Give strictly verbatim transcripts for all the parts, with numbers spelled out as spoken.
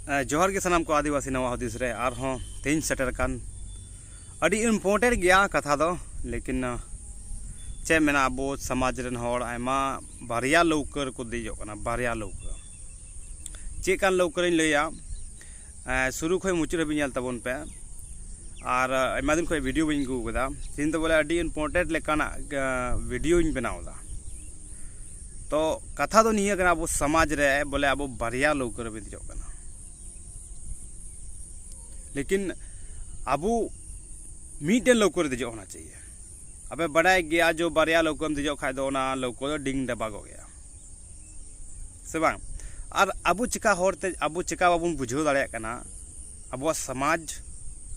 ᱮ, ᱡᱚᱦᱟᱨ ᱜᱮ ᱥᱟᱱᱟᱢ ᱠᱚ ᱟᱹᱫᱤᱵᱟᱹᱥᱤ ᱱᱟᱣᱟ ᱦᱩᱫᱤᱥ ᱨᱮ ᱟᱨᱦᱚᱸ ᱛᱮᱦᱮᱧ ᱥᱮᱴᱮᱨ ᱟᱠᱟᱱ ᱟᱹᱰᱤ important ᱜᱮᱭᱟ ᱠᱟᱛᱷᱟ ᱫᱚ, ᱞᱮᱠᱤᱱ, ᱟ, ᱪᱮᱫ ᱢᱮᱱᱟ, ᱟᱵᱚ ᱥᱚᱢᱟᱡᱽ ᱨᱮᱱ ᱦᱚᱲ ᱟᱭᱢᱟ ᱵᱟᱨᱭᱟ ᱞᱟᱹᱣᱠᱟᱹ ᱨᱮᱠᱚ ᱫᱮᱡᱚᱜ ᱠᱟᱱᱟ, ᱵᱟᱨᱭᱟ ᱞᱟᱹᱣᱠᱟᱹ᱾ ᱪᱮᱫ ᱠᱟᱱ ᱞᱟᱹᱣᱠᱟᱹ ᱨᱤᱧ ᱞᱟᱹᱭᱟ, ᱮ, ᱥᱩᱨᱩ ᱠᱷᱚᱱ ᱢᱩᱪᱟᱹᱫ ᱦᱟᱹᱵᱤᱡ ᱧᱮᱞ ᱛᱟᱵᱚᱱ ᱯᱮ᱾ ᱟᱨ, ᱟ, ᱟᱭᱢᱟ ᱫᱤᱱ ᱠᱷᱚᱱ video ᱵᱟᱹᱧ ᱟᱹᱜᱩ ᱟᱠᱟᱫᱟ, ᱛᱮᱦᱮᱧ ᱫᱚ ᱵᱚᱞᱮ ᱟᱹᱰᱤ important ᱞᱮᱠᱟᱱᱟᱜ, ᱟ, videoᱧ ᱵᱮᱱᱟᱣ ᱮᱫᱟ᱾ ᱛᱚ ᱠᱟᱛᱷᱟ ᱫᱚ ᱱᱤᱭᱟᱹ ᱠᱟᱱᱟ, ᱟᱵᱚ ᱥᱚᱢᱟᱡᱽ ᱨᱮ ᱵᱚᱞᱮ ᱟᱵᱚ ᱵᱟᱨᱭᱟ ᱞᱟᱹᱣᱠᱟᱹ ᱨᱮᱵᱚᱱ ᱫᱮᱡᱚᱜ ᱠᱟᱱᱟ᱾ ᱞᱮᱠᱤᱱ ᱟᱵᱚ ᱢᱤᱫᱴᱮᱱ ᱞᱟᱹᱣᱠᱟᱹ ᱨᱮ ᱫᱮᱡᱚᱜ ᱦᱳᱱᱟ ᱪᱟᱦᱤᱭᱮ᱾ ᱟᱯᱮ ᱵᱟᱰᱟᱭ ᱜᱮᱭᱟ ᱡᱮ ᱵᱟᱨᱭᱟ ᱞᱟᱹᱣᱠᱟᱹᱢ ᱫᱮᱡᱚᱜ ᱠᱷᱟᱡ ᱫᱚ ᱚᱱᱟ ᱞᱟᱹᱣᱠᱟᱹ ᱫᱚ ᱰᱤᱝ ᱰᱟᱵᱟᱜᱚᱜ ᱜᱮᱭᱟ, ᱥᱮ ᱵᱟᱝ? ᱟᱨ ᱟᱵᱚ ᱪᱮᱠᱟ ᱦᱚᱲᱛᱮ, ᱟᱵᱚ ᱪᱮᱠᱟ ᱵᱟᱵᱚᱱ ᱵᱩᱡᱷᱟᱹᱣ ᱫᱟᱲᱮᱭᱟᱜ ᱠᱟᱱᱟ ᱟᱵᱚᱣᱟᱜ ᱥᱚᱢᱟᱡᱽ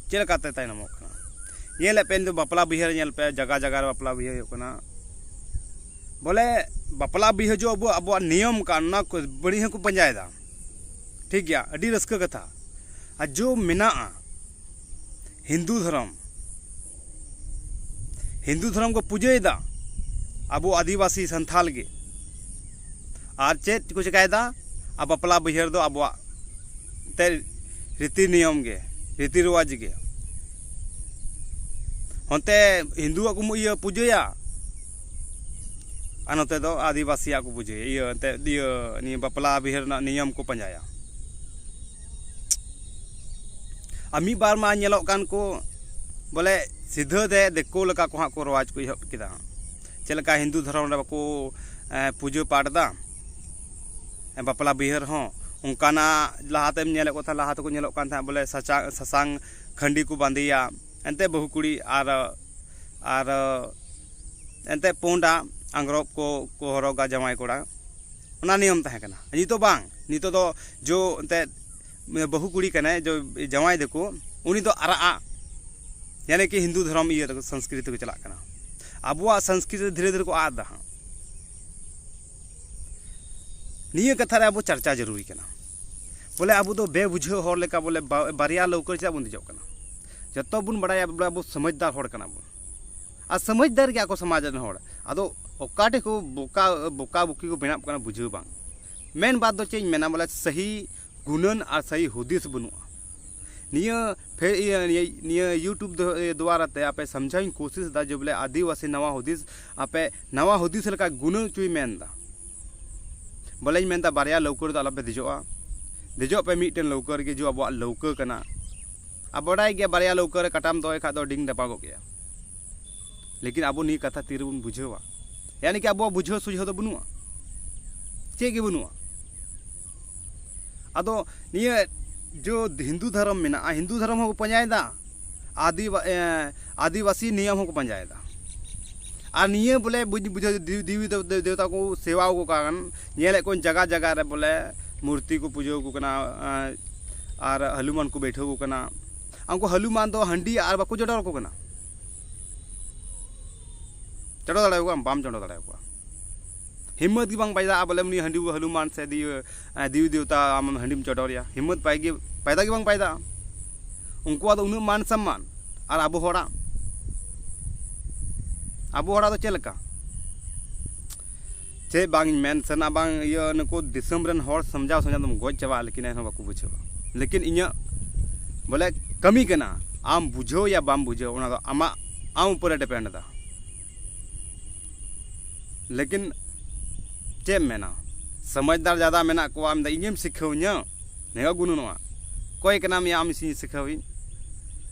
ᱪᱮᱫ ᱞᱮᱠᱟᱛᱮ ᱛᱟᱭᱱᱚᱢᱚᱜ ᱠᱟᱱᱟ? ᱧᱮᱞᱮᱫ ᱯᱮ ᱱᱤᱛᱚᱜ ᱵᱟᱯᱞᱟ ᱵᱤᱦᱟᱹ ᱨᱮ ᱧᱮᱞ ᱯᱮ, ᱡᱟᱭᱜᱟ ᱡᱟᱭᱜᱟ ᱨᱮ ᱵᱟᱯᱞᱟ ᱵᱤᱦᱟᱹ ᱦᱩᱭᱩᱜ ᱠᱟᱱᱟ᱾ ᱵᱚᱞᱮ ᱵᱟᱯᱞᱟ ᱵᱤᱦᱟᱹ ᱡᱚ ᱟᱵᱚ, ᱟᱵᱚᱣᱟᱜ ᱱᱤᱭᱚᱢ ᱠᱟᱱ, ᱚᱱᱟ ᱠᱚ ᱵᱟᱹᱲᱤᱡ ᱦᱚᱸᱠᱚ ᱯᱟᱸᱡᱟᱭᱮᱫᱟ᱾ ᱴᱷᱤᱠ ᱜᱮᱭᱟ, ᱟᱹᱰᱤ ᱨᱟᱹᱥᱠᱟᱹ ᱠᱟᱛᱷᱟ᱾ ᱟᱨ ᱡᱚ ᱢᱮᱱᱟᱜᱼᱟ ᱦᱤᱱᱫᱩ ᱫᱷᱚᱨᱚᱢ, ᱦᱤᱱᱫᱩ ᱫᱷᱚᱨᱚᱢ ᱠᱚ ᱯᱩᱡᱟᱹᱭᱮᱫᱟ ᱟᱵᱚ ᱟᱹᱫᱤᱵᱟᱹᱥᱤ ᱥᱟᱱᱛᱷᱟᱞ ᱜᱮ᱾ ᱟᱨ ᱪᱮᱫ ᱠᱚ ᱪᱮᱠᱟᱭᱮᱫᱟ? ᱟᱨ ᱵᱟᱯᱞᱟ ᱵᱤᱦᱟᱹ ᱨᱮᱫᱚ ᱟᱵᱚᱣᱟᱜ ᱛᱮ ᱨᱤᱛᱤ ᱱᱤᱭᱚᱢ ᱜᱮ, ᱨᱤᱛᱤ ᱨᱮᱣᱟᱡᱽ ᱜᱮ᱾ ᱚᱱᱛᱮ ᱦᱤᱱᱫᱩᱣᱟᱜ ᱠᱚ ᱤᱭᱟᱹ ᱯᱩᱡᱟᱹᱭᱟ, ᱟᱨ ᱱᱚᱛᱮ ᱫᱚ ᱟᱹᱫᱤᱵᱟᱹᱥᱤᱭᱟᱜ ᱠᱚ ᱯᱩᱡᱟᱹᱭᱟ, ᱤᱭᱟᱹ ᱮᱱᱛᱮᱫ ᱤᱭᱟᱹ ᱱᱤᱭᱟᱹ ᱵᱟᱯᱞᱟ ᱵᱤᱦᱟᱹ ᱨᱮᱱᱟᱜ ᱱᱤᱭᱚᱢ ᱠᱚ ᱯᱟᱸᱡᱟᱭᱟ᱾ ᱟᱨ ᱢᱤᱫ ᱵᱟᱨ ᱢᱟ ᱧᱮᱞᱚᱜ ᱠᱟᱱ ᱠᱚ ᱵᱚᱞᱮ ᱥᱤᱫᱷᱟᱹ ᱛᱮ ᱫᱤᱠᱩ ᱞᱮᱠᱟ ᱠᱚ ᱦᱟᱸᱜ ᱠᱚ ᱨᱚᱣᱟᱡᱽ ᱠᱚ ᱮᱦᱚᱵ ᱠᱮᱫᱟ᱾ ᱪᱮᱫ ᱞᱮᱠᱟ ᱦᱤᱱᱫᱩ ᱫᱷᱚᱨᱚᱢ ᱨᱮ ᱵᱟᱠᱚ, ᱮ, ᱯᱩᱡᱟᱹ ᱯᱟᱴ ᱮᱫᱟ, ᱮ, ᱵᱟᱯᱞᱟ ᱵᱤᱦᱟᱹ ᱨᱮᱦᱚᱸ ᱚᱱᱠᱟᱱᱟᱜ ᱞᱟᱦᱟᱛᱮᱢ ᱧᱮᱞᱮᱫ ᱠᱚ ᱛᱟᱦᱮᱸᱫ, ᱞᱟᱦᱟ ᱛᱮᱠᱚ ᱧᱮᱞᱚᱜ ᱠᱟᱱ ᱛᱟᱦᱮᱸᱫ ᱵᱚᱞᱮ ᱥᱟᱪᱟ-, ᱥᱟᱥᱟᱝ ᱠᱷᱟᱹᱰᱤ ᱠᱚ ᱵᱟᱸᱫᱮᱭᱟ ᱮᱱᱛᱮ ᱵᱟᱹᱦᱩ ᱠᱩᱲᱤ, ᱟᱨ, ᱟᱨ ᱮᱱᱛᱮ ᱯᱩᱸᱰᱟᱜ ᱟᱝᱜᱽᱨᱚᱵ ᱠᱚ, ᱠᱚ ᱦᱚᱨᱚᱜᱟ ᱡᱟᱶᱟᱭ ᱠᱚᱲᱟ, ᱚᱱᱟ ᱱᱤᱭᱚᱢ ᱛᱟᱦᱮᱸ ᱠᱟᱱᱟ᱾ ᱱᱤᱛᱚᱜ ᱵᱟᱝ, ᱱᱤᱛᱚᱜ ᱫᱚ ᱡᱚ ᱮᱱᱛᱮ ᱵᱟᱹᱦᱩ ᱠᱩᱲᱤ ᱠᱟᱱᱟᱭ, ᱡᱚ ᱡᱟᱶᱟᱭ ᱫᱟᱠᱚ, ᱩᱱᱤ ᱫᱚ ᱟᱨᱟᱜ ᱟᱜ, ᱭᱟᱱᱤ ᱠᱤ ᱦᱤᱱᱫᱩ ᱫᱷᱚᱨᱚᱢ ᱤᱭᱟᱹ ᱨᱮᱠᱚ, ᱥᱚᱝᱥᱠᱨᱤᱛᱤ ᱠᱚ ᱪᱟᱞᱟᱜ ᱠᱟᱱᱟ᱾ ᱟᱵᱚᱣᱟᱜ ᱥᱚᱝᱥᱠᱨᱤᱛᱤ ᱫᱷᱤᱨᱮ ᱫᱷᱤᱨᱮ ᱠᱚ ᱟᱫ ᱮᱫᱟ ᱦᱟᱸᱜ᱾ ᱱᱤᱭᱟᱹ ᱠᱟᱛᱷᱟ ᱨᱮ ᱟᱵᱚ ᱪᱟᱨᱪᱟ ᱡᱟᱹᱨᱩᱨᱤ ᱠᱟᱱᱟ᱾ ᱵᱚᱞᱮ ᱟᱵᱚ ᱫᱚ ᱵᱮᱵᱩᱡᱷᱟᱹᱣ ᱦᱚᱲ ᱞᱮᱠᱟ ᱵᱚᱞᱮ ᱵᱟ-, ᱵᱟᱨᱭᱟ ᱞᱟᱹᱣᱠᱟᱹ ᱨᱮ ᱪᱮᱫᱟᱜ ᱵᱚᱱ ᱫᱮᱡᱚᱜ ᱠᱟᱱᱟ? ᱡᱚᱛᱚ ᱵᱚᱱ ᱵᱟᱲᱟᱭᱟ ᱵᱚᱞᱮ ᱟᱵᱚ ᱥᱚᱢᱟᱡᱽᱫᱟᱨ ᱦᱚᱲ ᱠᱟᱱᱟ ᱵᱚᱱ, ᱟᱨ ᱥᱚᱢᱟᱡᱽᱫᱟᱨ ᱜᱮᱭᱟ ᱠᱚ ᱥᱚᱢᱟᱡᱽ ᱨᱮᱱ ᱦᱚᱲ᱾ ᱟᱫᱚ ᱚᱠᱟ ᱴᱷᱮᱡ ᱠᱚ ᱵᱚᱠᱟ, ᱵᱚᱠᱟ ᱵᱚᱠᱤ ᱠᱚ ᱵᱮᱱᱟᱜ ᱠᱟᱱᱟ ᱵᱩᱡᱷᱟᱹᱣ ᱵᱟᱝ᱾ ᱢᱮᱱ ᱵᱟᱫ ᱫᱚ ᱪᱮᱫ ᱤᱧ ᱢᱮᱱᱟ, ᱵᱚᱞᱮ ᱥᱟᱹᱦᱤ ᱜᱩᱱᱟᱹᱱ ᱟᱨ ᱥᱟᱹᱦᱤ ᱦᱩᱫᱤᱥ ᱵᱟᱹᱱᱩᱜᱼᱟ᱾ ᱱᱤᱭᱟᱹ ᱯᱷᱮ-, ᱤᱭᱟᱹ, ᱱᱤᱭᱟᱹ, ᱱᱤᱭᱟᱹ YouTube ᱫᱚ, ᱤᱭᱟᱹ ᱫᱣᱟᱨᱟ ᱛᱮ ᱟᱯᱮ ᱥᱟᱢᱡᱷᱟᱣᱤᱧ ᱠᱳᱥᱤᱥ ᱫᱟ ᱡᱮ ᱵᱚᱞᱮ ᱟᱹᱫᱤᱵᱟᱹᱥᱤ ᱱᱟᱣᱟ ᱦᱩᱫᱤᱥ, ᱟᱯᱮ ᱱᱟᱣᱟ ᱦᱩᱫᱤᱥ ᱞᱮᱠᱟ ᱜᱩᱱᱟᱹᱱ ᱦᱚᱪᱚᱭ ᱢᱮᱱ ᱫᱟ᱾ ᱵᱚᱞᱮᱧ ᱢᱮᱱ ᱫᱟ ᱵᱟᱨᱭᱟ ᱞᱟᱹᱣᱠᱟᱹ ᱨᱮᱫᱚ ᱟᱞᱚᱯᱮ ᱫᱮᱡᱚᱜᱼᱟ, ᱫᱮᱡᱚᱜ ᱯᱮ ᱢᱤᱫᱴᱮᱱ ᱞᱟᱹᱣᱠᱟᱹ ᱨᱮᱜᱮ, ᱡᱮ ᱟᱵᱚᱣᱟᱜ ᱞᱟᱹᱣᱠᱟᱹ ᱠᱟᱱᱟ᱾ ᱟᱨ ᱵᱟᱰᱟᱭ ᱜᱮᱭᱟ ᱵᱟᱨᱭᱟ ᱞᱟᱹᱣᱠᱟᱹ ᱨᱮ ᱠᱟᱴᱟᱢ ᱫᱚᱦᱚᱭ ᱠᱷᱟᱡ ᱫᱚ ᱰᱤᱝ ᱰᱟᱯᱟᱜᱚᱜ ᱜᱮᱭᱟ᱾ ᱞᱮᱠᱤᱱ ᱟᱵᱚ ᱱᱤᱭᱟᱹ ᱠᱟᱛᱷᱟ ᱛᱤᱨᱮᱵᱚᱱ ᱵᱩᱡᱷᱟᱹᱣᱟ? ᱭᱟᱱᱤ ᱠᱤ ᱟᱵᱚᱣᱟᱜ ᱵᱩᱡᱷᱟᱹᱣ ᱥᱩᱡᱷᱟᱹᱣ ᱫᱚ ᱵᱟᱹᱱᱩᱜᱼᱟ, ᱪᱮᱫ ᱜᱮ ᱵᱟᱹᱱᱩᱜᱼᱟ᱾ ᱟᱫᱚ ᱱᱤᱭᱟᱹ ᱡᱚ ᱦᱤᱱᱫᱩ ᱫᱷᱚᱨᱚᱢ ᱢᱮᱱᱟᱜᱼᱟ, ᱦᱤᱱᱫᱩ ᱫᱷᱚᱨᱚᱢ ᱦᱚᱸᱠᱚ ᱯᱟᱸᱡᱟᱭᱮᱫᱟ, ᱟᱹᱫᱤᱵᱟ-, ᱮ, ᱟᱹᱫᱤᱵᱟᱹᱥᱤ ᱱᱤᱭᱚᱢ ᱦᱚᱸᱠᱚ ᱯᱟᱸᱡᱟᱭᱮᱫᱟ᱾ ᱟᱨ ᱱᱤᱭᱟᱹ ᱵᱚᱞᱮ ᱵᱟᱹᱧ ᱵᱩᱡᱷᱟᱹᱣ, ᱫᱮᱵᱤ, ᱫᱮᱵᱤ ᱫᱮᱵ-, ᱫᱮᱵ-, ᱫᱮᱵᱚᱛᱟ ᱠᱚ ᱥᱮᱵᱟ ᱟᱠᱚ ᱠᱟᱱ, ᱧᱮᱞᱮᱫ ᱠᱚᱣᱟᱧ ᱡᱟᱭᱜᱟ ᱡᱟᱭᱜᱟ ᱨᱮ ᱵᱚᱞᱮ ᱢᱩᱨᱛᱤ ᱠᱚ ᱯᱩᱡᱟᱹ ᱟᱠᱚ ᱠᱟᱱᱟ, ᱮ, ᱟᱨ ᱦᱟᱞᱩᱢᱟᱱ ᱠᱚ ᱵᱟᱹᱭᱴᱷᱟᱹᱣ ᱟᱠᱚ ᱠᱟᱱᱟ᱾ ᱩᱱᱠᱩ ᱦᱟᱞᱩᱢᱟᱱ ᱫᱚ ᱦᱟᱺᱰᱤ ᱟᱨ ᱵᱟᱠᱚ ᱪᱚᱰᱚᱨ ᱟᱠᱚ ᱠᱟᱱᱟ᱾ ᱪᱚᱰᱚᱨ ᱫᱟᱲᱮᱭᱟᱠᱚᱣᱟᱢ? ᱵᱟᱢ ᱪᱚᱰᱚᱨ ᱫᱟᱲᱮᱭᱟᱠᱚᱣᱟ᱾ ᱦᱤᱢᱢᱚᱛ ᱜᱮ ᱵᱟᱝ ᱯᱟᱭᱫᱟ ᱵᱚᱞᱮ ᱩᱱᱤ ᱦᱟᱺᱰᱤ ᱦᱟᱞᱩᱢᱟᱱ ᱥᱮ ᱫᱤᱭᱚ, ᱮ, ᱫᱮᱵᱤ ᱫᱮᱵᱚᱛᱟ ᱟᱢ ᱦᱟᱺᱰᱤᱢ ᱪᱚᱰᱚᱨᱮᱭᱟ, ᱦᱤᱢᱢᱚᱛ ᱯᱟᱭ ᱜᱮ, ᱯᱟᱭᱫᱟ ᱜᱮ ᱵᱟᱝ ᱯᱟᱭᱫᱟ᱾ ᱩᱱᱠᱩᱣᱟᱜ ᱫᱚ ᱩᱱᱟᱹᱜ ᱢᱟᱱ ᱥᱚᱢᱢᱟᱱ, ᱟᱨ ᱟᱵᱚ ᱦᱚᱲᱟᱜ, ᱟᱵᱚ ᱦᱚᱲᱟᱜ ᱫᱚ ᱪᱮᱫ ᱞᱮᱠᱟ? ᱪᱮᱫ ᱵᱟᱝ ᱤᱧ ᱢᱮᱱ ᱥᱟᱱᱟ, ᱵᱟᱝ ᱤᱭᱟᱹ, ᱱᱩᱠᱩ ᱫᱤᱥᱚᱢ ᱨᱮᱱ ᱦᱚᱲ ᱥᱟᱢᱡᱷᱟᱣ ᱥᱟᱢᱡᱷᱟᱣ ᱫᱚᱢ ᱜᱚᱡ ᱪᱟᱵᱟᱜᱼᱟ, ᱞᱮᱠᱤᱱ ᱮᱱᱦᱚᱸ ᱵᱟᱠᱚ ᱵᱩᱡᱷᱟᱹᱣᱟ᱾ ᱞᱮᱠᱤᱱ ᱤᱧᱟᱹᱜ ᱵᱚᱞᱮ ᱠᱟᱹᱢᱤ ᱠᱟᱱᱟ, ᱟᱢ ᱵᱩᱡᱷᱟᱹᱣ ᱭᱟ ᱵᱟᱢ ᱵᱩᱡᱷᱟᱹᱣ, ᱚᱱᱟ ᱫᱚ ᱟᱢᱟᱜ, ᱟᱢ ᱩᱯᱚᱨᱮ depend ᱮᱫᱟ᱾ ᱞᱮᱠᱤᱱ ᱪᱮᱫ ᱮᱢ ᱢᱮᱱᱟ, ᱥᱚᱢᱟᱡᱽᱫᱟᱨ ᱡᱟᱫᱟ ᱢᱮᱱᱟᱜ ᱠᱚᱣᱟ, ᱟᱢ ᱫᱚ ᱤᱧᱮᱢ ᱥᱤᱠᱷᱟᱹᱣᱤᱧᱟ? ᱱᱤᱭᱟᱹ ᱜᱩᱱᱟᱹᱱᱚᱜᱼᱟ᱾ ᱚᱠᱚᱭ ᱠᱟᱱᱟᱢ ᱭᱟ ᱟᱢ ᱤᱧ ᱥᱤᱠᱷᱟᱹᱣᱤᱧ?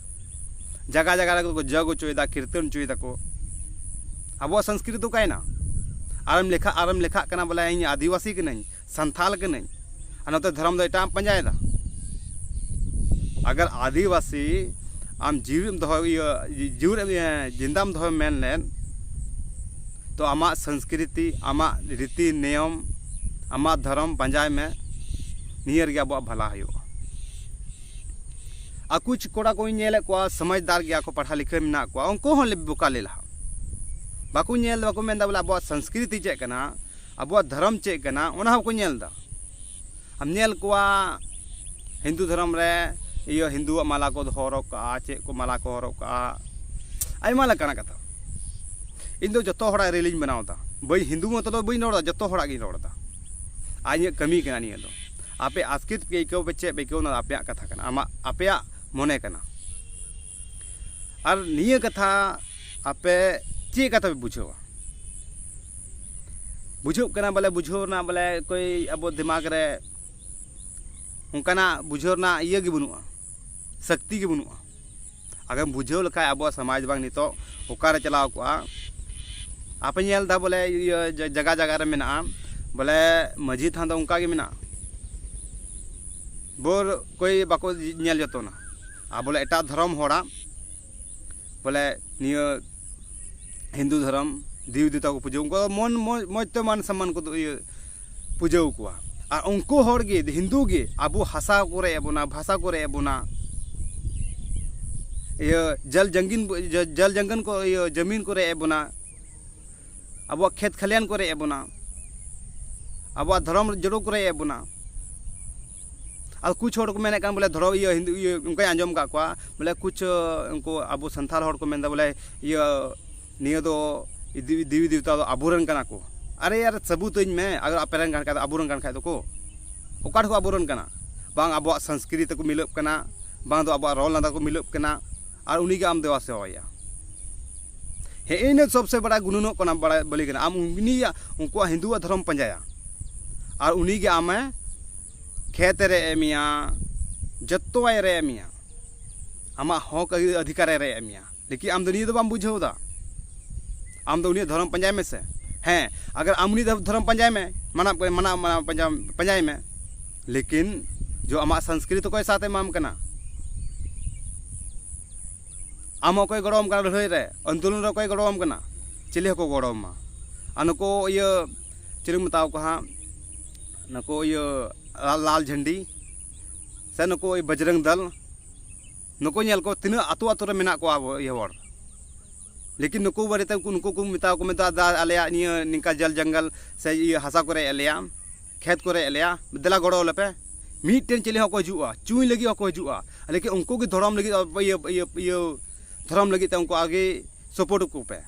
ᱡᱟᱭᱜᱟ ᱡᱟᱭᱜᱟ ᱨᱮᱠᱚ ᱡᱚᱜᱽ ᱦᱚᱪᱚᱭᱮᱫᱟ, ᱠᱤᱨᱛᱚᱱ ᱦᱚᱪᱚᱭᱮᱫᱟ ᱠᱚ᱾ ᱟᱵᱚᱣᱟᱜ ᱥᱚᱝᱥᱠᱨᱤᱛᱤ ᱚᱠᱟᱭᱮᱱᱟ? ᱟᱨᱮᱢ ᱞᱮᱠᱷᱟ, ᱟᱨᱮᱢ ᱞᱮᱠᱷᱟᱜ ᱠᱟᱱᱟ ᱵᱚᱞᱮ ᱤᱧ ᱟᱹᱫᱤᱵᱟᱹᱥᱤ ᱠᱟᱹᱱᱟᱹᱧ, ᱥᱟᱱᱛᱷᱟᱞ ᱠᱟᱹᱱᱟᱹᱧ, ᱟᱨ ᱱᱚᱛᱮ ᱫᱷᱚᱨᱚᱢ ᱫᱚ ᱮᱴᱟᱜ ᱮᱢ ᱯᱟᱸᱡᱟᱭᱮᱫᱟ᱾ ᱟᱜᱟᱨ ᱟᱹᱫᱤᱵᱟᱹᱥᱤ ᱟᱢ ᱡᱤᱣᱤᱢ ᱫᱚᱦᱚ, ᱤᱭᱟᱹ, ᱡᱤᱣᱤ ᱨᱮ, ᱤᱭᱟᱹ, ᱡᱤᱱᱫᱟᱢ ᱫᱚᱦᱚᱭ ᱢᱮᱱ ᱞᱮᱫ, ᱛᱚ ᱟᱢᱟᱜ ᱥᱚᱝᱥᱠᱨᱤᱛᱤ, ᱟᱢᱟᱜ ᱨᱤᱛᱤ ᱱᱤᱭᱚᱢ, ᱟᱢᱟᱜ ᱫᱷᱚᱨᱚᱢ ᱯᱟᱸᱡᱟᱭ ᱢᱮ᱾ ᱱᱤᱭᱟᱹ ᱨᱮᱜᱮ ᱟᱵᱚᱣᱟᱜ ᱵᱷᱟᱞᱟ ᱦᱩᱭᱩᱜᱼᱟ᱾ ᱟᱠᱚ ᱪᱮ ᱠᱚᱲᱟ ᱠᱚᱧ ᱧᱮᱞᱮᱫ ᱠᱚᱣᱟ, ᱥᱚᱢᱟᱡᱽᱫᱟᱨ ᱜᱮᱭᱟ ᱠᱚ, ᱯᱟᱲᱦᱟᱣ ᱞᱤᱠᱷᱟᱹ ᱢᱮᱱᱟᱜ ᱠᱚᱣᱟ, ᱩᱱᱠᱩ ᱦᱚᱸ ᱞᱮ ᱵᱚᱠᱟ ᱞᱮ ᱞᱟᱦᱟ᱾ ᱵᱟᱠᱚ ᱧᱮᱞ, ᱵᱟᱠᱚ ᱢᱮᱱᱫᱟ ᱵᱚᱞᱮ ᱟᱵᱚᱣᱟᱜ ᱥᱚᱝᱥᱠᱨᱤᱛᱤ ᱪᱮᱫ ᱠᱟᱱᱟ, ᱟᱵᱚᱣᱟᱜ ᱫᱷᱚᱨᱚᱢ ᱪᱮᱫ ᱠᱟᱱᱟ, ᱚᱱᱟ ᱦᱚᱸ ᱵᱟᱠᱚ ᱧᱮᱞ ᱮᱫᱟ᱾ ᱟᱢ ᱧᱮᱞ ᱠᱚᱣᱟ ᱦᱤᱱᱫᱩ ᱫᱷᱚᱨᱚᱢ ᱨᱮ ᱤᱭᱟᱹ ᱦᱤᱱᱫᱩᱣᱟᱜ ᱢᱟᱞᱟ ᱠᱚ ᱫᱚᱦᱚ ᱦᱚᱨᱚᱜ ᱠᱟᱜᱼᱟ, ᱪᱮᱫ ᱠᱚ ᱢᱟᱞᱟ ᱠᱚ ᱦᱚᱨᱚᱜ ᱠᱟᱜᱼᱟ, ᱟᱭᱢᱟ ᱞᱮᱠᱟᱱᱟᱜ ᱠᱟᱛᱷᱟ᱾ ᱤᱧ ᱫᱚ ᱡᱚᱛᱚ ᱦᱚᱲᱟᱜ ᱨᱮᱞᱤᱧ ᱵᱮᱱᱟᱣ ᱮᱫᱟ, ᱵᱟᱹᱧ, ᱦᱤᱱᱫᱩ ᱢᱚᱛᱚ ᱫᱚ ᱵᱟᱹᱧ ᱨᱚᱲ ᱮᱫᱟ, ᱡᱚᱛᱚ ᱦᱚᱲᱟᱜ ᱜᱤᱧ ᱨᱚᱲ ᱮᱫᱟ᱾ ᱟᱨ ᱤᱧᱟᱹᱜ ᱠᱟᱹᱢᱤ ᱠᱟᱱᱟ ᱱᱤᱭᱟᱹ ᱫᱚ᱾ ᱟᱯᱮ ᱟᱥᱠᱮᱛ ᱯᱮ ᱟᱹᱭᱠᱟᱹᱣ ᱯᱮ, ᱪᱮᱫ ᱯᱮ ᱟᱹᱭᱠᱟᱹᱣ, ᱚᱱᱟ ᱫᱚ ᱟᱯᱮᱭᱟᱜ ᱠᱟᱛᱷᱟ ᱠᱟᱱᱟ, ᱟᱢᱟᱜ, ᱟᱯᱮᱭᱟᱜ ᱢᱚᱱᱮ ᱠᱟᱱᱟ᱾ ᱟᱨ ᱱᱤᱭᱟᱹ ᱠᱟᱛᱷᱟ ᱟᱯᱮ ᱪᱮᱫ ᱠᱟᱛᱷᱟ ᱯᱮ ᱵᱩᱡᱷᱟᱹᱣᱟ? ᱵᱩᱡᱷᱟᱹᱜ ᱠᱟᱱᱟ ᱵᱚᱞᱮ, ᱵᱩᱡᱷᱟᱹᱣ ᱨᱮᱱᱟᱜ ᱵᱚᱞᱮ ᱠᱳᱭ ᱟᱵᱚ ᱫᱤᱢᱟᱜᱽ ᱨᱮ ᱚᱱᱠᱟᱱᱟᱜ ᱵᱩᱡᱷᱟᱹᱣ ᱨᱮᱱᱟᱜ ᱤᱭᱟᱹ ᱜᱮ ᱵᱟᱹᱱᱩᱜᱼᱟ, ᱥᱚᱠᱛᱤ ᱜᱮ ᱵᱟᱹᱱᱩᱜᱼᱟ᱾ ᱟᱜᱮᱢ ᱵᱩᱡᱷᱟᱹᱣ ᱞᱮᱠᱷᱟᱡ ᱟᱵᱚᱣᱟᱜ ᱥᱚᱢᱟᱡᱽ ᱵᱟᱝ ᱱᱤᱛᱚᱜ ᱚᱠᱟᱨᱮ ᱪᱟᱞᱟᱣ ᱠᱚᱜᱼᱟ᱾ ᱟᱯᱮ ᱧᱮᱞ ᱮᱫᱟ ᱵᱚᱞᱮ ᱤᱭᱟᱹ ᱡᱟ-, ᱡᱟᱭᱜᱟ ᱡᱟᱭᱜᱟ ᱨᱮ ᱢᱮᱱᱟᱜᱼᱟ, ᱵᱚᱞᱮ ᱢᱟᱹᱡᱷᱤ ᱛᱷᱟᱱ ᱫᱚ ᱚᱱᱠᱟ ᱜᱮ ᱢᱮᱱᱟᱜᱼᱟ᱾ ᱵᱳᱨ ᱠᱚᱭ ᱵᱟᱠᱚ ᱧᱮᱞ ᱡᱚᱛᱚᱱᱟ᱾ ᱟᱨ ᱵᱚᱞᱮ ᱮᱴᱟᱜ ᱫᱷᱚᱨᱚᱢ ᱦᱚᱲᱟᱜ ᱵᱚᱞᱮ ᱱᱤᱭᱟᱹ ᱦᱤᱱᱫᱩ ᱫᱷᱚᱨᱚᱢ ᱫᱮᱵᱤ ᱫᱮᱵᱛᱟ ᱠᱚ ᱯᱩᱡᱟᱹ, ᱩᱱᱠᱩ ᱫᱚ ᱢᱚᱱ ᱢᱚᱡᱽ, ᱢᱚᱡᱽ ᱛᱮ ᱢᱟᱱ ᱥᱚᱱᱢᱟᱱ ᱠᱚ ᱤᱭᱟᱹ ᱯᱩᱡᱟᱹ ᱠᱚᱣᱟ᱾ ᱟᱨ ᱩᱱᱠᱩ ᱦᱚᱲ ᱜᱮ ᱦᱤᱱᱫᱩ ᱜᱮ ᱟᱵᱚ ᱦᱟᱥᱟ ᱠᱚ ᱨᱮᱡ ᱮᱫ ᱵᱚᱱᱟ, ᱵᱷᱟᱥᱟ ᱠᱚ ᱨᱮᱡ ᱮᱫ ᱵᱚᱱᱟ, ᱤᱭᱟᱹ ᱡᱚᱞ ᱡᱟᱝᱜᱤᱱ, ᱡᱚ-, ᱡᱚᱞ ᱡᱟᱝᱜᱟᱱ ᱠᱚ, ᱤᱭᱟᱹ ᱡᱟᱢᱤᱱ ᱠᱚ ᱨᱮᱡ ᱮᱫ ᱵᱚᱱᱟ, ᱟᱵᱚᱣᱟᱜ ᱠᱷᱮᱛ ᱠᱷᱟᱹᱞᱤᱭᱟᱱ ᱠᱚ ᱨᱮᱡ ᱮᱫ ᱵᱚᱱᱟ, ᱟᱵᱚᱣᱟᱜ ᱫᱷᱚᱨᱚᱢ ᱡᱚᱲᱚ ᱠᱚ ᱨᱮᱡ ᱮᱫ ᱵᱚᱱᱟ᱾ ᱟᱨ ᱠᱩᱪ ᱦᱚᱲ ᱠᱚ ᱢᱮᱱᱮᱫ ᱠᱟᱱ ᱵᱚᱞᱮ ᱫᱷᱚᱨᱚᱢ ᱤᱭᱟᱹ ᱦᱤᱱᱫᱩ ᱤᱭᱟᱹ, ᱚᱱᱠᱟᱧ ᱟᱸᱡᱚᱢ ᱟᱠᱟᱫ ᱠᱚᱣᱟ ᱵᱚᱞᱮ ᱠᱩᱪ, ᱩᱱᱠᱩ ᱟᱵᱚ ᱥᱟᱱᱛᱟᱲ ᱦᱚᱲ ᱠᱚ ᱢᱮᱱᱫᱟ ᱵᱚᱞᱮ ᱤᱭᱟᱹ ᱱᱤᱭᱟᱹ ᱫᱚ ᱫᱮᱵᱤ, ᱫᱮᱵᱤ ᱫᱮᱵᱛᱟ ᱫᱚ ᱟᱵᱚᱨᱮᱱ ᱠᱟᱱᱟ ᱠᱚ᱾ ᱟᱨᱮ ᱭᱟᱨ, ᱥᱟᱹᱵᱩᱛᱟᱹᱧ ᱢᱮ, ᱟᱜᱟᱨ ᱟᱯᱮᱨᱮᱱ ᱠᱟᱱ ᱠᱷᱟᱡ ᱫᱚ, ᱟᱵᱚᱨᱮᱱ ᱠᱟᱱ ᱠᱷᱟᱡ ᱫᱚᱠᱚ, ᱚᱠᱟ ᱴᱷᱮᱱ ᱠᱚ ᱟᱵᱚᱨᱮᱱ ᱠᱟᱱᱟ? ᱵᱟᱝ ᱟᱵᱚᱣᱟᱜ ᱥᱚᱝᱥᱠᱨᱤᱛᱤ ᱠᱚ ᱢᱤᱞᱟᱹᱜ ᱠᱟᱱᱟ, ᱵᱟᱝ ᱫᱚ ᱟᱵᱚᱣᱟᱜ ᱨᱚᱲ ᱞᱟᱸᱫᱟ ᱠᱚ ᱢᱤᱞᱟᱹᱜ ᱠᱟᱱᱟ, ᱟᱨ ᱩᱱᱤᱜᱮ ᱟᱢ ᱫᱮᱵᱟ ᱥᱮᱵᱟᱭᱟ᱾ ᱦᱮᱸ, ᱤᱱᱟᱹ ᱥᱚᱵᱥᱮ ᱵᱟᱲᱟ ᱜᱩᱱᱟᱹᱱᱚᱜ ᱠᱟᱱᱟ, ᱵᱟᱲᱟᱭ ᱵᱟᱹᱞᱤ ᱠᱟᱱᱟ᱾ ᱟᱢ ᱩᱱᱤᱭᱟᱜ, ᱩᱱᱠᱩᱣᱟᱜ ᱦᱤᱱᱫᱩᱣᱟᱜ ᱫᱷᱚᱨᱚᱢ ᱯᱟᱸᱡᱟᱭᱟ, ᱟᱨ ᱩᱱᱤᱜᱮ ᱟᱢᱮ ᱠᱷᱮᱛ ᱨᱮ ᱮᱢᱮᱭᱟ, ᱡᱚᱛᱚᱣᱟᱭ ᱨᱮ ᱮᱢᱮᱭᱟ, ᱟᱢᱟᱜ ᱦᱚᱠ ᱚᱫᱷᱤᱠᱟᱨᱮ ᱨᱮ ᱮᱢᱮᱭᱟ᱾ ᱞᱮᱠᱤᱱ ᱟᱢ ᱫᱚ ᱱᱤᱭᱟᱹ ᱫᱚ ᱵᱟᱢ ᱵᱩᱡᱷᱟᱹᱣ ᱮᱫᱟ᱾ ᱟᱢ ᱫᱚ ᱩᱱᱤᱭᱟᱜ ᱫᱷᱚᱨᱚᱢ ᱯᱟᱸᱡᱟᱭ ᱢᱮᱥᱮ᱾ ᱦᱮᱸ, ᱟᱜᱟᱨ ᱟᱢ ᱩᱱᱤ ᱫᱷᱚᱨᱚᱢ ᱯᱟᱸᱡᱟᱭ ᱢᱮ, ᱢᱟᱱᱟᱣ, ᱢᱟᱱᱟᱣ, ᱢᱟᱱᱟᱣ ᱯᱟᱸᱡᱟ-, ᱯᱟᱸᱡᱟᱭ ᱢᱮ, ᱞᱮᱠᱤᱱ ᱡᱚ ᱟᱢᱟᱜ ᱥᱚᱝᱥᱠᱨᱤᱛ ᱚᱠᱚᱭ ᱥᱟᱛᱷ ᱮ ᱮᱢᱟᱢ ᱠᱟᱱᱟ? ᱟᱢ ᱦᱚᱸ ᱚᱠᱚᱭ ᱜᱚᱲᱚᱣᱟᱢ ᱠᱟᱱᱟ ᱞᱟᱹᱲᱦᱟᱹᱭ ᱨᱮ, ᱟᱱᱫᱳᱞᱚᱱ ᱨᱮ ᱚᱠᱚᱭ ᱜᱚᱲᱚᱣᱟᱢ ᱠᱟᱱᱟ? ᱪᱤᱞᱤ ᱦᱚᱸᱠᱚ ᱜᱚᱲᱚᱣᱟᱢᱟ᱾ ᱟᱨ ᱱᱩᱠᱩ ᱤᱭᱟᱹ, ᱪᱤᱞᱤ ᱠᱚ ᱢᱮᱛᱟᱣ ᱠᱚᱣᱟ ᱦᱟᱸᱜ, ᱱᱩᱠᱩ ᱤᱭᱟᱹ ᱞᱟᱞ, ᱞᱟᱞ ᱡᱷᱟᱱᱰᱤ ᱥᱮ ᱱᱩᱠᱩ ᱵᱚᱡᱽᱨᱚᱝ ᱫᱚᱞ, ᱱᱩᱠᱩ ᱧᱮᱞ ᱠᱚ ᱛᱤᱱᱟᱹᱜ ᱟᱹᱛᱩ ᱟᱹᱛᱩ ᱨᱮ ᱢᱮᱱᱟᱜ ᱠᱚᱣᱟ ᱟᱵᱚ ᱤᱭᱟᱹ ᱦᱚᱲ᱾ ᱞᱮᱠᱤᱱ ᱱᱩᱠᱩ ᱵᱟᱨᱮᱛᱮ ᱩᱱᱠᱩ, ᱱᱩᱠᱩ ᱠᱚ ᱢᱮᱛᱟ ᱠᱚ, ᱢᱮᱛᱟ, "ᱫᱟ, ᱟᱞᱮᱭᱟᱜ ᱱᱤᱭᱟᱹ ᱱᱤᱝᱠᱟ ᱡᱚᱞ ᱡᱚᱝᱜᱚᱞ ᱥᱮ ᱤᱭᱟᱹ ᱦᱟᱥᱟ ᱠᱚ ᱨᱮᱡ ᱮᱫ ᱞᱮᱭᱟ, ᱠᱷᱮᱛ ᱠᱚ ᱨᱮᱡ ᱮᱫ ᱞᱮᱭᱟ, ᱫᱮᱞᱟ ᱜᱚᱲᱚ ᱟᱞᱮ ᱯᱮ᱾" ᱢᱤᱫᱴᱮᱱ ᱪᱤᱞᱤ ᱦᱚᱸᱠᱚ ᱦᱤᱡᱩᱜᱼᱟ, ᱪᱩᱭ ᱞᱟᱹᱜᱤᱫ ᱦᱚᱸᱠᱚ ᱦᱤᱡᱩᱜᱼᱟ, ᱞᱮᱠᱤᱱ ᱩᱱᱠᱩ ᱜᱮ ᱫᱷᱚᱨᱚᱢ ᱞᱟᱹᱜᱤᱫ ᱤᱭᱟᱹ, ᱤᱭᱟᱹ, ᱤᱭᱟᱹ ᱫᱷᱚᱨᱚᱢ ᱞᱟᱹᱜᱤᱫ ᱛᱮ ᱩᱱᱠᱩ ᱟᱜᱮ ᱥᱟᱯᱳᱨᱴ ᱟᱠᱚ ᱯᱮ᱾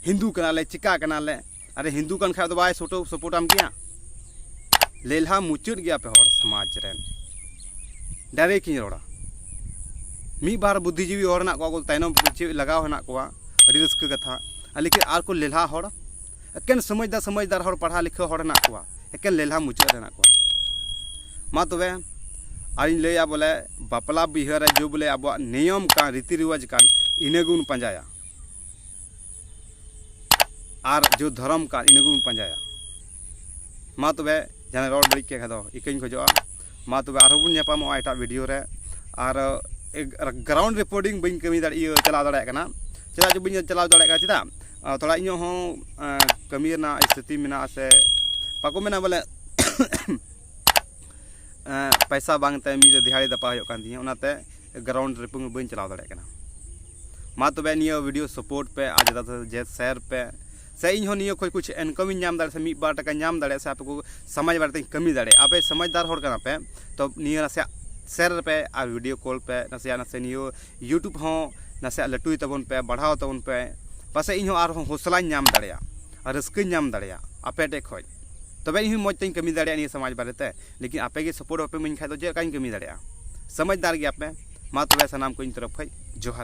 ᱦᱤᱱᱫᱩ ᱠᱟᱱᱟᱞᱮ, ᱪᱤᱠᱟ ᱠᱟᱱᱟᱞᱮ, ᱟᱨ ᱦᱤᱱᱫᱩ ᱠᱟᱱ ᱠᱷᱟᱡ ᱫᱚ ᱵᱟᱭ ᱥᱟᱯᱳᱨᱴ, ᱥᱟᱯᱳᱨᱴ ᱟᱢ ᱜᱮᱭᱟ? ᱞᱮᱞᱦᱟ ᱢᱩᱪᱟᱹᱫ ᱜᱮᱭᱟ ᱯᱮ ᱦᱚᱲ ᱥᱚᱢᱟᱡᱽ ᱨᱮᱱ᱾ Direct ᱤᱧ ᱨᱚᱲᱟ, ᱢᱤᱫ ᱵᱟᱨ ᱵᱩᱫᱽᱫᱷᱤᱡᱤᱵᱤ ᱦᱚᱲ ᱦᱮᱱᱟᱜ ᱠᱚᱣᱟ, ᱛᱟᱭᱱᱚᱢ ᱪᱮᱫ ᱞᱟᱜᱟᱣ ᱦᱮᱱᱟᱜ ᱠᱚᱣᱟ, ᱟᱹᱰᱤ ᱨᱟᱹᱥᱠᱟᱹ ᱠᱟᱛᱷᱟ᱾ ᱟᱨ ᱞᱮᱠᱤᱱ ᱟᱨ ᱠᱚ ᱞᱮᱞᱦᱟ ᱦᱚᱲ, ᱮᱠᱮᱱ ᱥᱚᱢᱟᱡᱽᱫᱟᱨ ᱥᱚᱢᱟᱡᱽᱫᱟᱨ ᱦᱚᱲ, ᱯᱟᱲᱦᱟᱣ ᱞᱤᱠᱷᱟᱹ ᱦᱚᱲ ᱦᱮᱱᱟᱜ ᱠᱚᱣᱟ, ᱮᱠᱮᱱ ᱞᱮᱞᱦᱟ ᱢᱩᱪᱟᱹᱫ ᱨᱮ ᱦᱮᱱᱟᱜ ᱠᱚᱣᱟ᱾ ᱢᱟ ᱛᱚᱵᱮ ᱟᱨᱤᱧ ᱞᱟᱹᱭᱟ ᱵᱚᱞᱮ, ᱵᱟᱯᱞᱟ ᱵᱤᱦᱟᱹ ᱨᱮ ᱡᱮ ᱵᱚᱞᱮ ᱟᱵᱚᱣᱟᱜ ᱱᱤᱭᱚᱢ ᱠᱟᱱ, ᱨᱤᱛᱤ ᱨᱮᱣᱟᱡᱽ ᱠᱟᱱ, ᱤᱱᱟᱹ ᱜᱮᱵᱚᱱ ᱯᱟᱸᱡᱟᱭᱟ᱾ ᱟᱨ ᱡᱮ ᱫᱷᱚᱨᱚᱢ ᱠᱟᱱ, ᱤᱱᱟᱹ ᱜᱮᱵᱚᱱ ᱯᱟᱸᱡᱟᱭᱟ᱾ ᱢᱟ ᱛᱚᱵᱮ ᱡᱟᱦᱟᱸᱭ ᱨᱚᱲ ᱵᱟᱹᱲᱤᱡ ᱠᱮᱫ ᱠᱷᱟᱡ ᱫᱚ ᱤᱠᱟᱹᱧ ᱠᱷᱚᱡᱚᱜᱼᱟ᱾ ᱢᱟ ᱛᱚᱵᱮ ᱟᱨᱦᱚᱸ ᱵᱚᱱ ᱧᱟᱯᱟᱢᱚᱜᱼᱟ ᱮᱴᱟᱜ video ᱨᱮ᱾ ᱟᱨ ground reporting ᱵᱟᱹᱧ ᱠᱟᱹᱢᱤ ᱫᱟᱲᱮ, ᱤᱭᱟᱹ, ᱪᱟᱞᱟᱣ ᱫᱟᱲᱮᱭᱟᱜ ᱠᱟᱱᱟ᱾ ᱪᱮᱫᱟᱜ ᱪᱚ ᱵᱟᱹᱧ ᱪᱟᱞᱟᱣ ᱫᱟᱲᱮᱭᱟᱜ ᱠᱟᱱᱟ, ᱪᱮᱫᱟᱜ? ᱟᱨ ᱛᱷᱚᱲᱟ ᱤᱧᱟᱹᱜ ᱦᱚᱸ, ᱟᱸ, ᱠᱟᱹᱢᱤ ᱨᱮᱱᱟᱜ ᱥᱛᱷᱤᱛᱤ ᱢᱮᱱᱟᱜᱼᱟ, ᱥᱮ ᱵᱟᱠᱚ ᱢᱮᱱᱟ ᱵᱚᱞᱮ, ᱟᱸ, ᱯᱟᱭᱥᱟ ᱵᱟᱝ ᱛᱮ ᱢᱤᱫ ᱫᱤᱦᱟᱲᱤ ᱫᱟᱯᱟ ᱦᱩᱭᱩᱜ ᱠᱟᱱ ᱛᱤᱧᱟᱹ, ᱚᱱᱟᱛᱮ ground reporting ᱵᱟᱹᱧ ᱪᱟᱞᱟᱣ ᱫᱟᱲᱮᱭᱟᱜ ᱠᱟᱱᱟ᱾ ᱢᱟ ᱛᱚᱵᱮ ᱱᱤᱭᱟᱹ video support ᱯᱮ, ᱟᱨ ᱡᱟᱫᱟ ᱥᱮ ᱡᱟᱫᱟ share ᱯᱮ, ᱥᱮ ᱤᱧ ᱦᱚᱸ ᱱᱤᱭᱟᱹ ᱠᱷᱚᱡ ᱠᱩᱪ income ᱤᱧ ᱧᱟᱢ ᱫᱟᱲᱮᱭᱟᱜ, ᱥᱮ ᱢᱤᱫ ᱵᱟᱨ ᱴᱟᱠᱟᱧ ᱧᱟᱢ ᱫᱟᱲᱮᱭᱟᱜ, ᱥᱮ ᱟᱯᱮ ᱠᱚ ᱥᱚᱢᱟᱡᱽ ᱵᱟᱨᱮ ᱛᱮᱧ ᱠᱟᱹᱢᱤ ᱫᱟᱲᱮᱭᱟᱜᱼᱟ᱾ ᱟᱯᱮ ᱥᱚᱢᱟᱡᱽᱫᱟᱨ ᱦᱚᱲ ᱠᱟᱱᱟ ᱯᱮ, ᱛᱚ ᱱᱤᱭᱟᱹ ᱱᱟᱥᱮᱭᱟᱜ share ᱯᱮ ᱟᱨ video call ᱯᱮ, ᱱᱟᱥᱮᱭᱟᱜ ᱱᱟᱥᱮ ᱱᱤᱭᱟᱹ YouTube ᱦᱚᱸ ᱱᱟᱥᱮᱭᱟᱜ ᱞᱟᱹᱴᱩᱭ ᱛᱟᱵᱚᱱ ᱯᱮ, ᱵᱟᱲᱦᱟᱣ ᱛᱟᱵᱚᱱ ᱯᱮ, ᱯᱟᱥᱮᱡ ᱤᱧ ᱦᱚᱸ ᱟᱨᱦᱚᱸ ᱦᱚᱸᱥᱞᱟᱧ ᱧᱟᱢ ᱫᱟᱲᱮᱭᱟᱜᱼᱟ ᱟᱨ ᱨᱟᱹᱥᱠᱟᱹᱧ ᱧᱟᱢ ᱫᱟᱲᱮᱭᱟᱜᱼᱟ ᱟᱯᱮ ᱴᱷᱮᱡ ᱠᱷᱚᱡ᱾ ᱛᱚᱵᱮ ᱤᱧ ᱦᱚᱸ ᱢᱚᱡᱽ ᱛᱮᱧ ᱠᱟᱹᱢᱤ ᱫᱟᱲᱮᱭᱟᱜᱼᱟ ᱱᱤᱭᱟᱹ ᱥᱚᱢᱟᱡᱽ ᱵᱟᱨᱮᱛᱮ᱾ ᱞᱮᱠᱤᱱ ᱟᱯᱮ ᱜᱮ support ᱵᱟᱯᱮ ᱤᱢᱟᱹᱧ ᱠᱷᱟᱡ ᱫᱚ ᱪᱮᱫ ᱞᱮᱠᱟᱧ ᱠᱟᱹᱢᱤ ᱫᱟᱲᱮᱭᱟᱜᱼᱟ? ᱥᱚᱢᱟᱡᱽᱫᱟᱨ ᱜᱮᱭᱟ ᱯᱮ᱾ ᱢᱟ ᱛᱚᱵᱮ ᱥᱟᱱᱟᱢ ᱠᱚ ᱤᱧ ᱛᱚᱨᱚᱯ ᱠᱷᱚᱡ ᱡᱚᱦᱟᱨ᱾